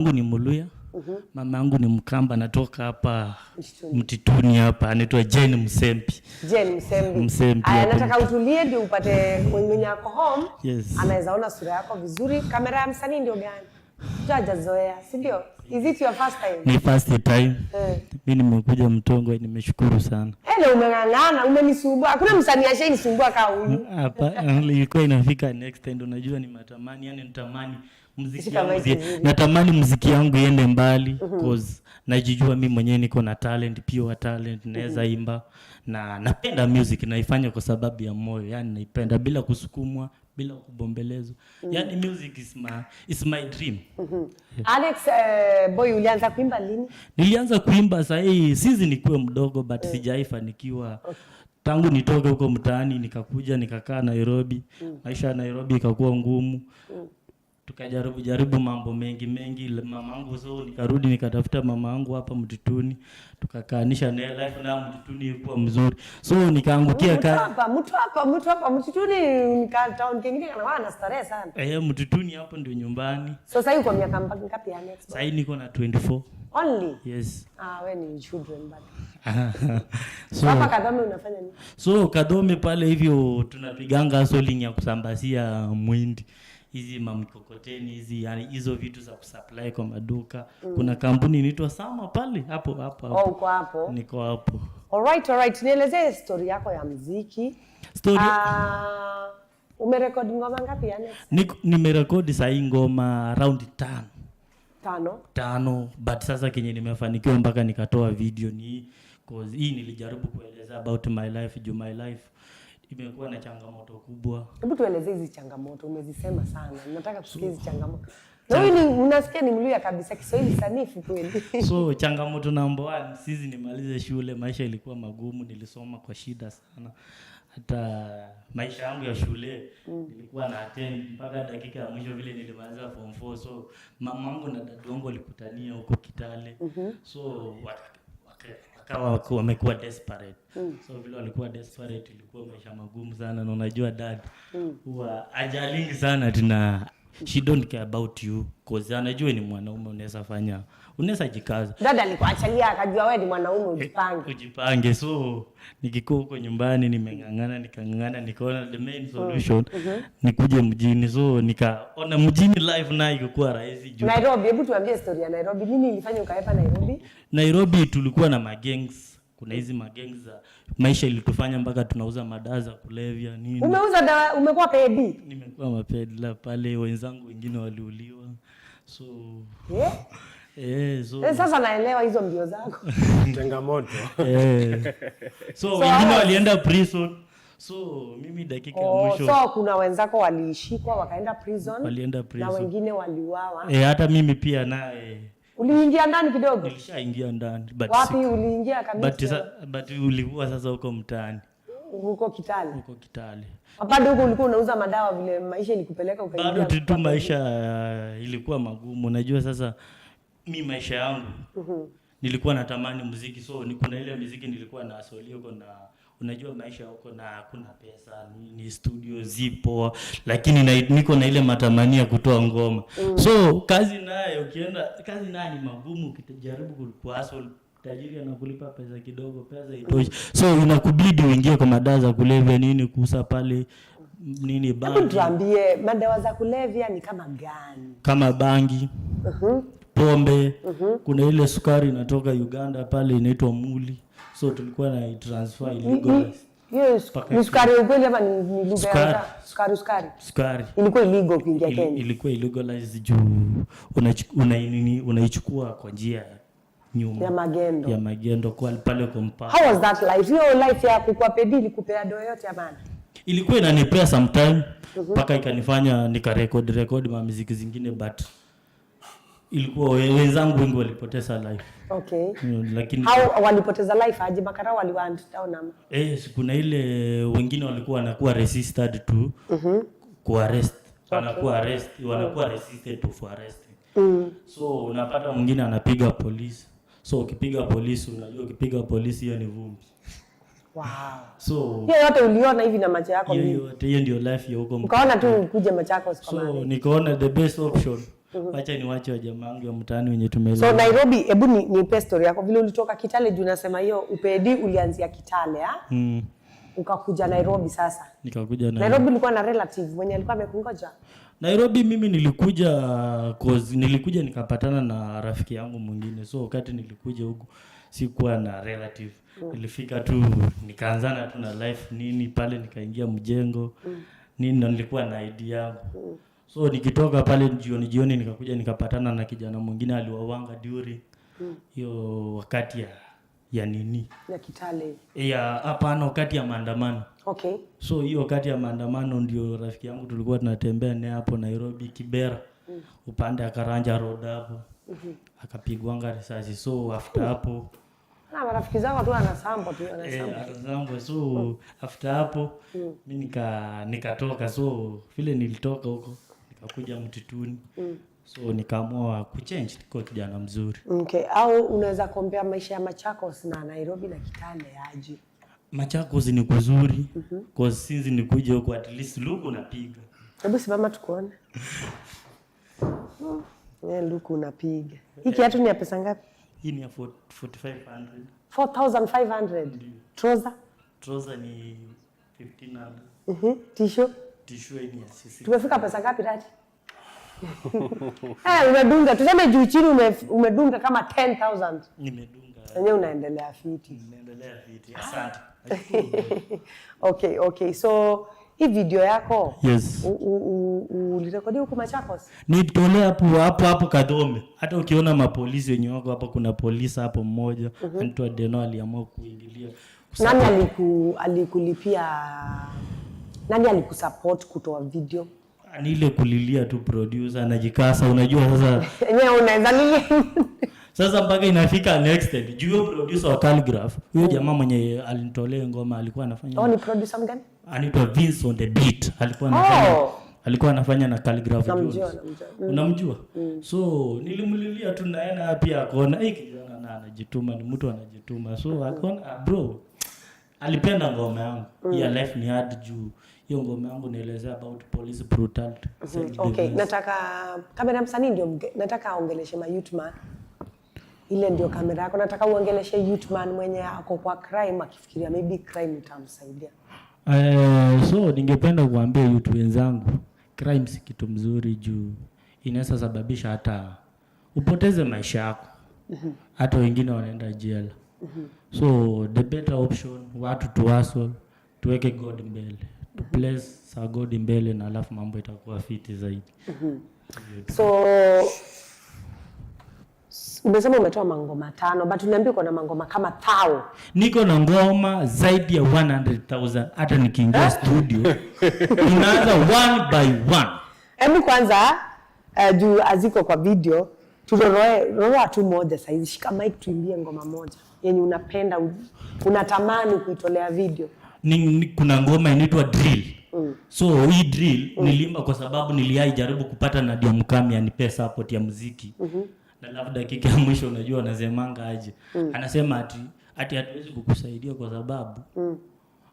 Yangu ni Mluhya, mama yangu ni Mkamba, natoka hapa Mtituni. Mtituni hapa, anaitwa Jane Msembi. Jane Msembi. Msembi Aya, hapo. nataka utulie ndio upate mwenye ako home. Anaweza ona sura yako vizuri. Kamera ya msanii ndio gani? Mtu hajazoea, si ndio? Is it your first time? Ni first time. Mi nimekuja Mtongwe, nimeshukuru sana. Ele, umeng'ang'ana, umenisumbua. Hakuna msanii ashainisumbua kaa huyu. Hapa ilikuwa inafika next end, unajua ni matamani, yani natamani muziki Shika yangu mic vizuri. Natamani muziki yangu iende mbali, 'cause najijua mi mwenyewe niko na talent, pure talent, naweza imba na napenda music, naifanya kwa sababu ya moyo, yani naipenda bila kusukumwa, bila kubombelezwa. Yani music is my dream. Alex Boy, ulianza kuimba lini? Nilianza kuimba sahii since nikuwe mdogo, but sijaifanikiwa tangu nitoke huko mtaani nikakuja nikakaa Nairobi. Maisha ya Nairobi ikakuwa ngumu, tukajaribu jaribu mambo mengi mengi. Mamangu, so nikarudi nikatafuta mama yangu hapa mtituni, tukakaanisha naye, life na mtituni ilikuwa mzuri, so nikaangukia Mtu ka hapa, mtu hapa, mtu hapa mtituni ni ka town kingine kana na starehe sana. Eh, mtituni hapo ndio nyumbani. So sasa uko miaka ngapi, Alex? Boy? Sahii niko na 24. Only? Yes. Ah, we ni children bado. So, Hapa Kadhome unafanya nini? So Kadhome pale hivyo tunapiganga hustling ya kusambazia mwindi, hizi mamkokoteni hizi, yani hizo vitu za kusupply kwa maduka. Kuna kampuni inaitwa Sama pale hapo hapo Oh, hapo. uko hapo. Niko hapo. Alright. Nielezee story yako ya mziki. Story Ah, umerekodi ngoma ngapi, Alex? Nimerekodi sahii ngoma round tano. Tano. Tano, but sasa kenye nimefanikiwa mpaka nikatoa video ni 'cause hii nilijaribu kueleza about my life, juu my life imekuwa na changamoto kubwa. Hebu tuelezee hizi changamoto, umezisema sana. Nataka kusikia hizi changamoto. Na huyu ni unasikia ni Mluhya kabisa, Kiswahili sanifu kweli. So changamoto number one, since nimalize shule maisha ilikuwa magumu, nilisoma kwa shida sana. Hata maisha yangu ya shule nilikuwa na attend mpaka dakika ya mwisho vile nilimaliza form 4. So mamangu na dadu wangu walikutania huko Kitale, so wakawa wamekuwa desperate. So vile walikuwa desperate, ilikuwa maisha magumu sana, na unajua dad huwa ajalingi sana tuna, she don't care about you, 'cause anajua ni mwanaume, unaweza fanya, unaweza jikaza. Dada alikuachalia akajua wewe ni mwanaume, ujipange. Ujipange. So nikikuwa huko nyumbani nimeng'ang'ana, nikang'ang'ana, nikaona the main solution nikuje mjini. So nikaona mjini life nayo ikakuwa rahisi juu Nairobi, hebu tuambie story ya Nairobi. Nini ilifanya ukaepa Nairobi? Nairobi tulikuwa na magangs, kuna hizi magangs za maisha ilitufanya mpaka tunauza madawa za kulevya, nini. Umeuza dawa, umekuwa pedi. Nimekuwa mapeddler pale, wenzangu wengine waliuliwa, so Eh? Eh, so Eh, sasa naelewa hizo mbio zako. Changamoto. Eh, so wengine walienda prison, so mimi dakika ya Oh, mwisho. so kuna wenzako walishikwa wakaenda prison Walienda na prison. Wengine waliuawa. Eh, hata mimi pia naye. Uliingia ndani kidogo? Nilishaingia ndani, but Wapi uliingia but, Kamiti? but ulikuwa sasa huko mtaani. Huko Kitale. Huko Kitale. Bado huko ulikuwa unauza madawa vile maisha ilikupeleka ukaingia Bado tu kwa maisha ilikuwa magumu. Unajua sasa mi maisha yangu nilikuwa natamani muziki, so ni kuna ile muziki nilikuwa na asoli huko, na unajua maisha huko na hakuna pesa, ni studio zipo, lakini niko na ile matamanio ya kutoa ngoma. So kazi naye, ukienda kazi naye ni magumu, ukijaribu kuhustle, tajiri anakulipa pesa kidogo, pesa itoshi, so inakubidi uingie kwa madawa za kulevya, nini, kuuza pale nini, Hebu bangi. Tuambie madawa za kulevya ni kama gani? Kama bangi, pombe, kuna ile sukari inatoka Uganda pale inaitwa muli, so tulikuwa na transfer illegal. Hiyo ni sukari ya ukweli ama ni lugha ya Sukari. mtaa? Sukari, sukari. Sukari. Ilikuwa illegal kuingia Kenya. Ilikuwa illegalized juu nini, unaichukua kwa njia ya nyuma. Ya magendo. Ya magendo kwa pale kwa mpaka. How was that life? Hiyo life ya kukua pedi ilikupea doh yote ya maana? Ilikuwa inanipea sometime mpaka ikanifanya nikarekod record mamiziki zingine, but ilikuwa wenzangu wengi walipoteza life. Lakini How walipoteza life aje? Makarao waliwa down ama? Eh, si kuna ile wengine walikuwa wanakuwa resisted to kuarrest, wanakuwa arrest, wanakuwa resisted to for arresting. So unapata mwingine anapiga polisi, so ukipiga polisi, unajua ukipiga polisi hiyo ni vumbi. So Hiyo yote uliona hivi na macho yako hiyo mbili. yote, hiyo ndio life ya huko. Ukaona tu ukuje Machakos kwa So maana. nikaona the best option Wacha niwache wa jamaa wangu wa mtaani wenye So tumeelewana. Nairobi, hebu nipe story yako vile ulitoka Kitale, juu unasema hiyo upedi ulianzia Kitale, ah? Ukakuja Nairobi sasa. Nikakuja na Nairobi ulikuwa na relative mwenye alikuwa amekungoja? Nairobi mimi nilikuja cause nilikuja nikapatana na rafiki yangu mwingine. So wakati nilikuja huku sikuwa na relative. Nilifika tu nikaanzana tu na life nini pale, nikaingia mjengo nini, na nilikuwa na ID yangu. So nikitoka pale jioni jioni nikakuja nikapatana na kijana mwingine aliwawanga during hiyo wakati ya nini, Ya Kitale. Ya hapana, wakati ya maandamano. So hiyo wakati ya maandamano ndio rafiki yangu tulikuwa tunatembea naye hapo Nairobi Kibera, upande ya Karanja Road hapo, akapigwanga risasi. So after hapo Na marafiki zako tu anasambo tu anasambo. Anasambwa. So after hapo mi nikatoka. So vile nilitoka huko nikakuja mtituni. So nikaamua kuchange, niko kijana mzuri. Okay. Au unaweza compare maisha ya Machakos na Nairobi na Kitale aje? Machakos ni kuzuri, cause since nikuje huko at least luku unapiga. Hebu simama tukuone. Luku unapiga. Hii kiatu ni ya pesa ngapi? Hii ni ya 4500. 4500. Trouser? Trouser ni 1500. T-shirt? T-shirt ni ya sisi. Tumefika pesa ngapi Rati? Umedunga. Tuseme juu chini umedunga kama 10,000. Nimedunga. Wenyewe unaendelea fiti. Nimeendelea fiti. Asante. Okay. So hii video yako Yes. ulirekodi huku Machakos? Nitolea hapo hapo hapo Kadhome. Hata ukiona mapolisi wenye wako hapa, kuna polisi hapo mmoja anaitwa Deno aliamua kuingilia. Nani alikulipia? Nani alikusupport kutoa video? Ni ile kulilia tu producer anajikasa, unajua sasa. Yenyewe unaweza lilia. Sasa mpaka inafika an extent. Juu huyo producer wa Khaligraph, huyo jamaa mwenye alinitolea ngoma alikuwa anafanya. Oh, ni producer mgani? Anaitwa Vince on the Beat. Alikuwa anafanya alikuwa anafanya na Khaligraph Namjua, Jones. namjua. Unamjua? So nilimlilia tu na yeye pia akaona kijana na anajituma, ni mtu anajituma. So akaona bro alipenda ngoma yangu. Ya life ni hard juu hiyo ngoma yangu nielezea about police brutality. Okay, nataka kamera ya msanii ndio nataka aongeleshe ma youth man. Ile ndio kamera yako. Nataka uongeleshe youth man mwenye ako kwa crime akifikiria maybe crime itamsaidia. So ningependa kuambia youth wenzangu, crime si kitu mzuri juu inaweza sababisha hata upoteze maisha yako. Hata wengine wanaenda jela. So the better option, watu tu hustle, tuweke God mbele. Tu place sa God mbele na alafu mambo itakuwa fiti zaidi. So umesema umetoa mangoma 5, but uniambie uko na mangoma kama 1000. Niko na ngoma zaidi ya 100,000 hata nikiingia studio tunaanza one by one. Hebu kwanza juu aziko kwa video, turoroe roroa tu moja saizi, shika mic tuimbie ngoma moja yenye unapenda, unatamani kuitolea video. Kuna ngoma inaitwa Drill. So hii drill niliimba kwa sababu niliai jaribu kupata Nadia Mukami anipe support ya muziki. Na labda dakika ya mwisho unajua anasemanga aje. Anasema ati hatuwezi kukusaidia kwa sababu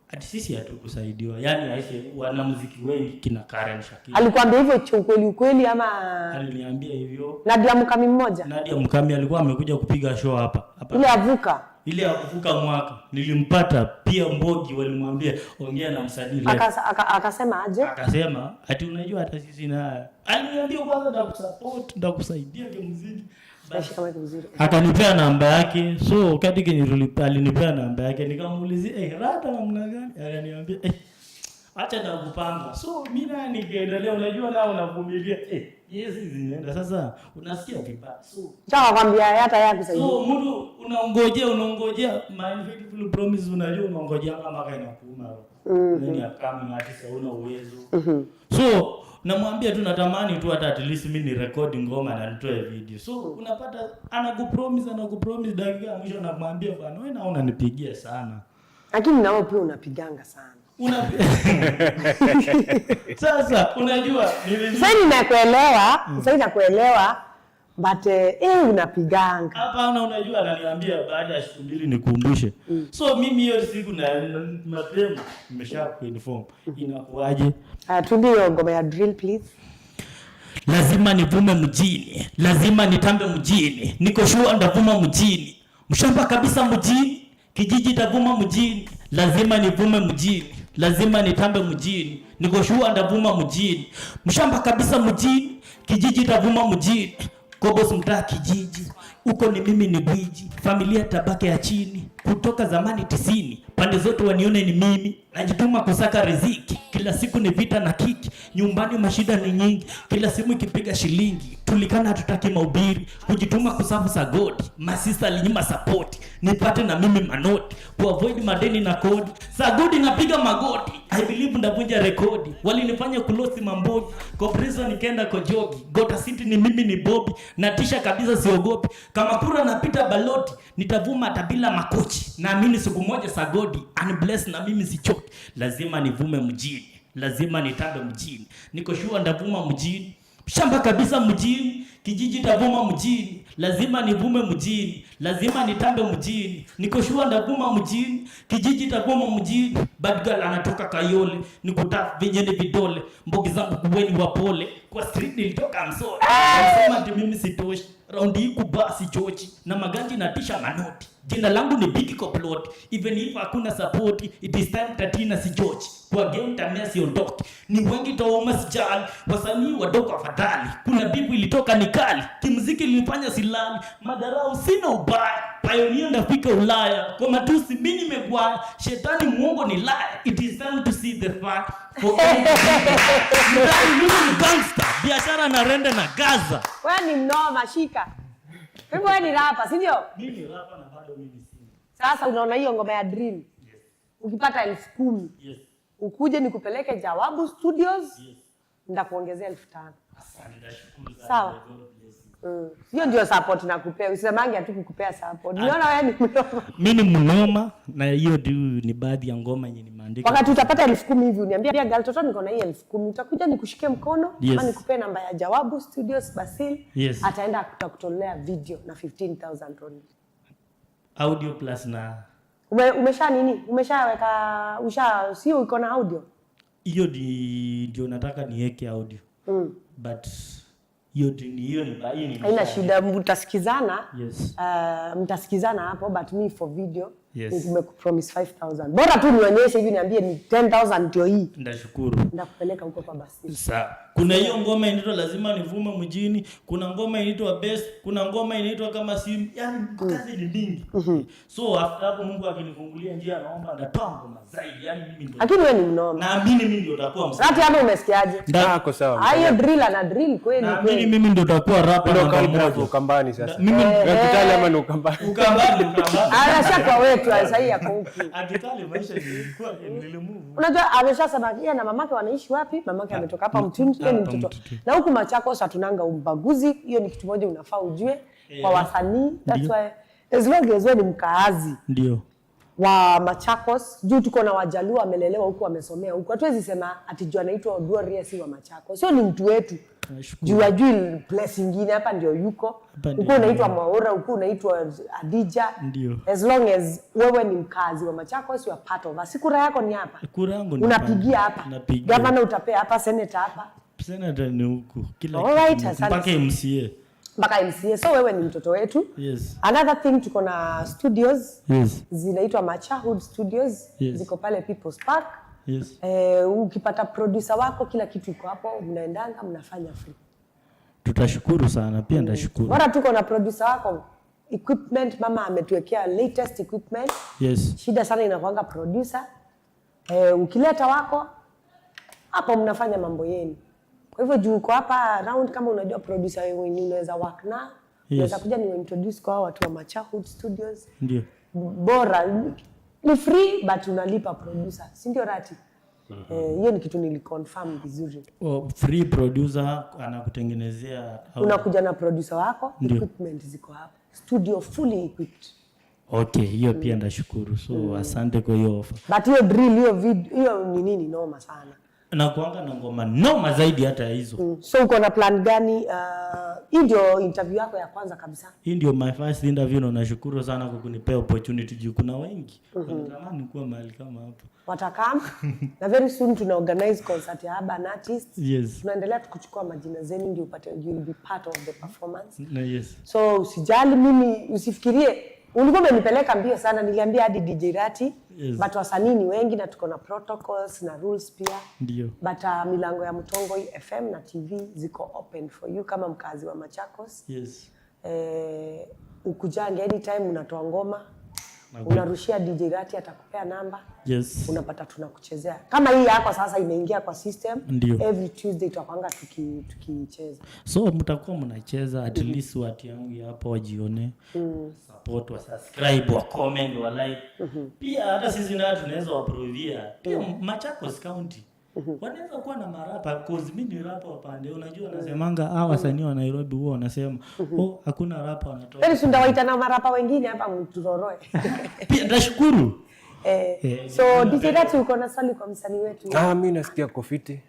ati sisi hatukusaidiwa. Yaani aishe wanamuziki wengi kina Karen Shakira. Alikwambia hivyo ukweli ukweli ama Aliniambia hivyo. Nadia Mukami mmoja? Nadia Mukami alikuwa amekuja kupiga show hapa. Hapa. Ile avuka. Ile ya kuvuka mwaka nilimpata pia Mbogi, walimwambia ongea na msanii leo. Akasema aje? Akasema ati unajua hata sisi na aliniambia kwanza nitakusupport, nitakusaidia kimuziki. Nashika mic vizuri. Akanipea namba yake. So wakati alinipea namba yake nikamuulizia, rata namna gani? Akaniambia, acha nakupanga. So mimi na nikaendelea, unajua nao unavumilia. Yes zinaenda sasa unasikia vibaya. So Sawa, kwambia hata yeye akusaidia. So mtu unaongojea my faithful promise, unajua unaongojea kama kaina kuuma. Nini upcoming artist hauna uwezo. So namwambia tu natamani tu hata at least mimi ni record ngoma na nitoe video. So unapata anakupromise dakika ya mwisho anamwambia bwana wewe naona nipigie sana. Lakini nao pia unapiganga sana. Sasa unajua Sasa ninakuelewa, but unapiganga. Hapana, unajua ananiambia baada ya siku 2 nikumbushe. So mimi hiyo siku na mapema nimesha kuinform. Inakuaje? Tuambie hiyo ngoma ya drill please. Lazima nivume mjini, lazima nitambe mjini, niko sure ndavuma mjini, mshamba kabisa mjini, kijiji tavuma mjini, lazima nivume mjini, lazima nitambe mjini, niko sure ndavuma mjini, mshamba kabisa mjini, kijiji tavuma mjini, Kobos mtaa kijiji, huko ni mimi ni gwiji, familia tabaka ya chini, kutoka zamani 90, pande zote wanione ni mimi, najituma kusaka riziki, kila siku ni vita na kiki, nyumbani mashida ni nyingi, kila simu ikipiga shilingi, tulikana hatutaki mahubiri, kujituma kusafu sagodi, masista alinyima support, nipate na mimi manoti, kuavoid madeni na kodi, sagodi napiga magoti, I believe ndavunja rekodi, walinifanya kulosi mambogi, kwa prison nikaenda kojogi, Gota City ni mimi ni Bobby, natisha kabisa siogopi, kama kura napita baloti, nitavuma hata bila makochi, naamini siku moja sagodi anibless na mimi sichoki, lazima nivume mjini, lazima nitambe mjini, niko sure ndavuma mjini, shamba kabisa mjini, kijiji tavuma mjini, lazima nivume mjini, lazima nitambe mjini, niko sure ndavuma mjini, kijiji tavuma mjini. Bad girl anatoka Kayole, nikuta venye ni vidole, mbogi zangu kuweni wapole, kwa street nilitoka msore, walisema ati mimi sitoshi, raundi hii kubasi chochi na maganji natisha manoti. Jina langu ni Big Koplot, even if hakuna support, it is time tatina si George. Kwa game tamia siondoki, ni wengi tauma sijali, wasanii wadogo afadhali. Kuna bibu ilitoka ni kali, kimuziki ilinifanya silali, madharau sina ubaya, pioneer ndafika Ulaya, kwa matusi mimi nimegwaya, shetani muongo ni liar, it is time to see the fire for Mdai mimi ni gangster, biashara na rende na Gaza. Wewe ni mnoma, shika. Kwa hivyo wewe ni rapper, si ndio? Mimi ni rapper na bado mimi si. Sasa unaona hiyo ngoma ya drill. Ukipata 10,000 ukuje nikupeleke Jawabu Studios, ndakuongezea 5,000. Asante, nashukuru sana. Sawa. God bless you. Hiyo ndio support nakupea. Usisemange hatu kukupea support. Niona wewe ni mnoma. Mi ni mnoma na hiyo ndio ni baadhi ya ngoma yenye nimeandika. Wakati utapata 10,000 hivi uniambia, "Girl Toto, niko na hii 10,000." Utakuja nikushike mkono ama nikupee namba ya Jawabu Studios Basil. Ataenda kutakutolea video na 15,000 only. Audio plus na Umesha nini? Umeshaweka usha sio iko na audio? Hiyo ndio nataka niweke audio. But hiyo ndio hiyo ni hiyo ni Haina shida, mtasikizana. Mtasikizana hapo, but me for video nimekupromise 5000. Bora tu nionyeshe hivi niambie ni 10,000 ndio hii. Ndashukuru. Ndakupeleka huko kwa Basil. Sawa. Kuna hiyo ngoma inaitwa Lazima Nivume Mjini, kuna ngoma inaitwa Best, kuna ngoma inaitwa Kama Simu. Yaani kazi ni mingi. So after hapo Mungu akinifungulia njia naomba ndatoa ngoma zaidi. Yaani mimi ndio. Lakini wewe ni mnoma. Naamini mimi ndio nitakuwa msanii. Rati hapo umesikiaje? Ah, ako sawa. Ah, hiyo drill ana drill kweli Naamini kweli. mimi ndio nitakuwa rapper Ndio namba Khaligraph moja. Ukambani sasa. Mimi Wewe Kitale ama ni Ukambani? Ukambani, Ukambani. Anashaka wetu sasa hii yako huku. Akitale maisha nilikuwa nilimove. Unajua ameshasema yeye na mamake wanaishi wapi? Mamake ametoka hapa Mtindi, yeye ni Hapa mtoto. Mtindi. Na huku Machakos hatunanga ubaguzi, hiyo ni kitu moja unafaa ujue kwa wasanii. That's why as long as wewe ni mkaazi wa Machakos, juu tuko na Wajaluo wamelelewa huku, wamesomea huku. Hatuwezi sema ati juu anaitwa Oduor si wa Machakos. Sio, ni mtu wetu. Nashukuru. Juu ajui place ingine, hapa ndio yuko. Hapa ndio Huku unaitwa Mwaura, huku unaitwa Adija. Ndio. As long as wewe ni mkazi wa Machakos, you are part of us. Kura yako ni hapa. Kura yangu ni Unapigia hapa. hapa. Napigia. Gavana utapea hapa, senator hapa. Senator ni huku. Kila All right, kitu. asante. Mpaka MCA. Mpaka MCA. So wewe ni mtoto wetu. Another thing, tuko na studios zinaitwa Machahood Studios. Ziko pale People's Park. Eh, ukipata producer wako kila kitu iko hapo, mnaendanga mnafanya free. Tutashukuru sana pia, ndashukuru. Bora tuko na producer wako, equipment mama ametuwekea latest equipment. Shida sana inakuanga producer. Eh, ukileta wako hapo mnafanya mambo yenu. Kwa hivyo juu uko hapa round, kama unajua producer wewe unaweza work na unaweza kuja ni introduce kwa hao watu wa Machahood Studios. Ndio. Bora ni free but unalipa producer, si ndio Rati? Eh, hiyo ni kitu niliconfirm vizuri. Oh, free producer anakutengenezea Unakuja na producer wako, Ndio. equipment ziko hapo, studio fully equipped. Okay, hiyo pia ndashukuru. So asante kwa hiyo offer. But hiyo drill, hiyo video, hiyo ni nini, noma sana. Na kuanga na ngoma noma zaidi hata ya hizo. So uko na plan gani? Hii ndio interview yako ya kwanza kabisa. Hii ndio my first interview na nashukuru sana kwa kunipea opportunity juu kuna wengi wanatamani kuwa mahali kama hapa. Watakam na very soon tuna organize concert ya urban artists. Tunaendelea tukuchukua majina zenu ndio upate, you will be part of the performance. Na yes. So usijali, mimi usifikirie ulikuwa umenipeleka mbio sana, niliambia hadi DJ Rati. But wasanii ni wengi na tuko na protocols na rules pia. But milango ya Mutongoi FM na TV ziko open for you kama mkazi wa Machakos. Ukujange anytime unatoa ngoma, unarushia DJ Rati, atakupea namba. Unapata tunakuchezea. Kama hii yako sasa imeingia kwa system. Every Tuesday tutakwanga tukicheza. So mtakuwa mnacheza at least watu yangu hapo wajione, support, wa subscribe, wa comment, wa like. Pia hata sisi ndio tunaweza waprovia. Pia Machakos County wanaweza kuwa na marapa, cause mimi ni rapa wa pande. Unajua nasemanga hawa wasanii wa Nairobi huwa wanasema, "Oh, hakuna rapa wanatoka." Very soon ndawaita na marapa wengine hapa mturoroe. Pia nashukuru. So DJ Rati, uko na swali kwa msanii wetu? Ah, mi nasikia kofiti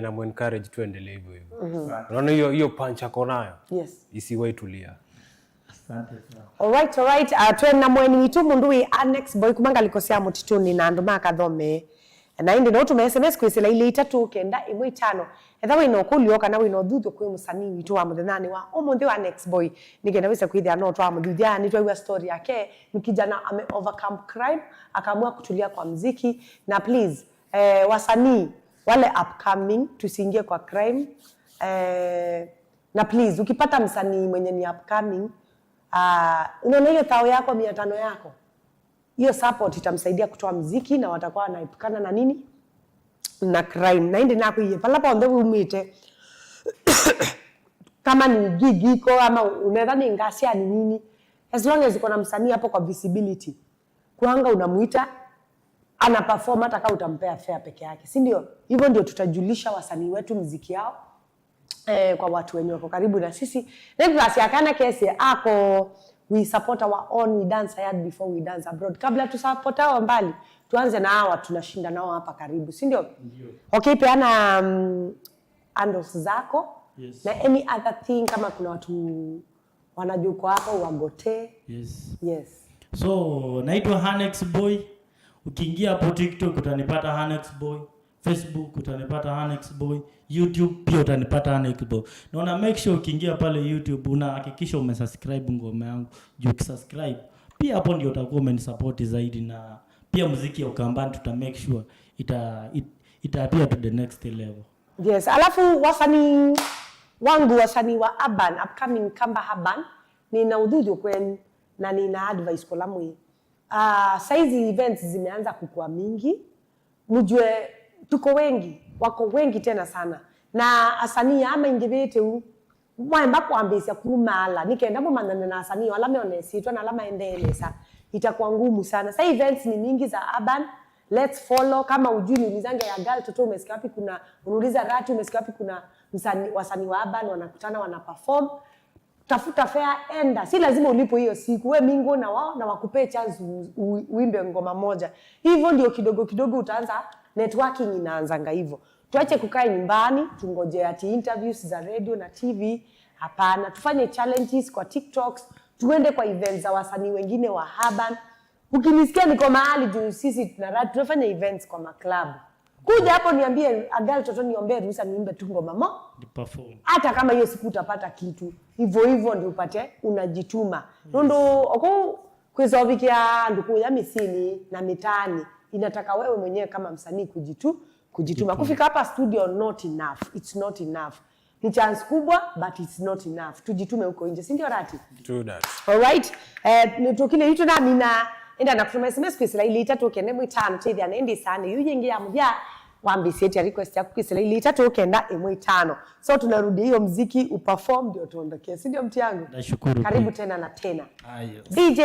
na muencourage tuendelee hivyo hivyo. Unaona hiyo hiyo punch ako nayo isiwahi tulia. Asante sana. Alright. Twena mweni witu mundu wi Annex Boy kumanga likosea mutituni na andu makathome na indi no tume SMS kwisila ile 3 9 1 5 etha wina ukulio kana wina uthuthu kwi musanii witu wa muthenya wa umuthi wa Annex Boy nigenda wise kwithia no twa muthuthia ni twaigua story yake. Ni kijana ame overcome crime, akaamua kutulia kwa mziki. Na please, wasanii wale upcoming, tusiingie kwa crime. Na please, ukipata msanii mwenye ni upcoming, unaona hiyo thao yako, 500 yako, hiyo support itamsaidia kutoa mziki na watakuwa wanaepukana na nini, na crime. Na indi nakwiye pala ponthe umite, kama ni gig iko ama unaweza ni ngasia ni nini, as long as uko na msanii hapo kwa visibility kuanga, unamuita ana perform, hata kama utampea fare peke yake, si ndio? Hivyo ndio tutajulisha wasanii wetu mziki yao kwa watu wenye wako karibu na sisi. Next yakana kesi ako, we support our own, we dance hard before we dance abroad. Kabla tu support hao mbali, tuanze na hawa tunashinda nao hapa karibu, si ndio? Okay, peana handles zako na any other thing, kama kuna watu wanajua uko hapo wagotee. Yes. So naitwa Hanex Boy. Ukiingia hapo TikTok utanipata Hanex Boy, Facebook utanipata Hanex Boy, YouTube pia utanipata Hanex Boy. Na una make sure ukiingia pale YouTube unahakikisha umesubscribe ngoma yangu. Juu ukisubscribe pia hapo ndio utakuwa umenisupport zaidi, na pia muziki ya Ukambani tuta make sure ita appear to the next level. Yes, alafu wasanii wangu, wasanii wa urban, upcoming Kamba urban, nina udhudhu kwenu na nina advice kwa lamwi. Saizi events zimeanza kukua mingi, mjue tuko wengi, wako wengi tena sana, na asanii ama ingivite u mwemba kwambisia kumala nikenda mumanane na asanii wala meonesitwa na ala maendelesa, itakuwa ngumu sana. Sa events ni mingi za urban, let's follow. Kama ujui, niulizange ya girl toto, umesikia wapi kuna, unauliza Rati, umesikia wapi kuna msanii, wasanii wa urban wanakutana wana perform? Tafuta fare, enda. Si lazima ulipo hiyo siku, we mingo na wao na wakupee chance uimbe ngoma moja. Hivyo ndio kidogo kidogo utaanza networking, inaanzanga hivyo. Tuache kukaa nyumbani tungoje ati interviews za radio na TV. Hapana, tufanye challenges kwa TikToks, tuende kwa events za wasanii wengine wa urban. Ukinisikia niko mahali, juu sisi tunafanya events kwa maklabu, kuja hapo niambie, "Agal toto, niombee ruhusa niimbe tu ngoma mo." Ni perform. Hata kama hiyo siku utapata kitu, hivyo hivyo ndio upate unajituma, nundu oku kwizovikia nduku ya misini na mitaani inataka wewe mwenyewe kama msanii kujituma. Kufika hapa studio, not enough, it's not enough. Ni chance kubwa, but it's not enough. Tujitume huko nje, si ndio, Rati? True that. Alright, nitukile itu na mina enda na kutuma SMS kwisila ili 3 9 5 teithia nendi sana yujengi ya muvya wambisieti ya request yako kwisila ili 3 9 1 5. So tunarudi hiyo mziki uperform ndio tuondokee, si ndio, mti yangu? Nashukuru Karibu pia. Tena na tena. Ayo. DJ.